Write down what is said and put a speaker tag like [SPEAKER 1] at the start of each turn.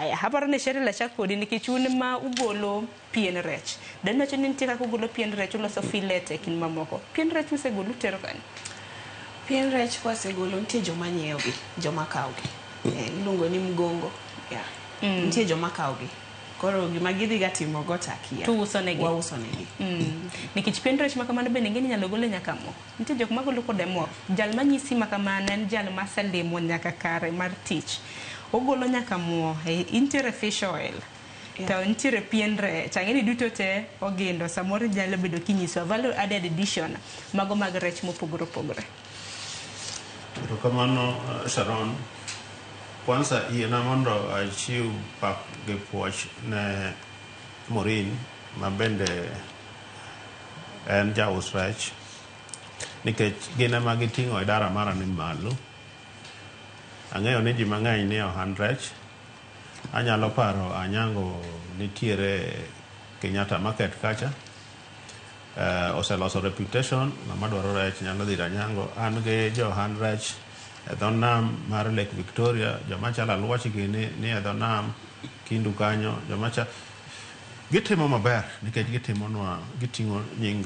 [SPEAKER 1] Aya, aparo ni Cheryl achak kodi nikech un ma ugolo pien rech. Dani wacho ni nitie kaka ugolo pien rech uloso fillet e kind mamoko. Pien rech usegolo utero kanye?
[SPEAKER 2] Pien rech kwasegolo nitie joma nyiewogi, joma kawogi. Iluongo ni mgongo. Yeah. Nitie joma kawogi. Koro gima gidhi ga timo go to akia.
[SPEAKER 1] To uso negi.
[SPEAKER 2] Wauso negi.
[SPEAKER 1] Nikech pien rech ma kamano bende ing'e ni inyalo gole nyaka mo. Nitie jok magolo kode mo. Jal manyisi ma kamano en jal maselimo nyaka kare mar tich. Ogolo nyaka mo, e, nitiere fish oil.
[SPEAKER 2] Yeah.
[SPEAKER 1] To nitiere pien rech. Ang'e ni duto te ogindo. Samoro nyalo bedo kinyisowa value added addition mago mag rech mopogore opogore.
[SPEAKER 3] Erokamano Sharon. Kwanza yiena mondo achiw pak gi puoch ne Maureen ma bende en jaus rech nikech gin ema giting'o idara mara ni malo. Ang'eyo ni ji mang'eny nie ohand rech. Anyalo paro Anyango nitiere Kenyatta Market kacha. Oseloso reputation, ng'ama dwaro rech nyalo dhi ir Anyango. An gi jo ohand rech e dho nam mar Lake Victoria, joma chalo Aluoch gini ni e dho nam Kindu kanyo, joma cha gitimo maber nikech gitimonwa giting'o nying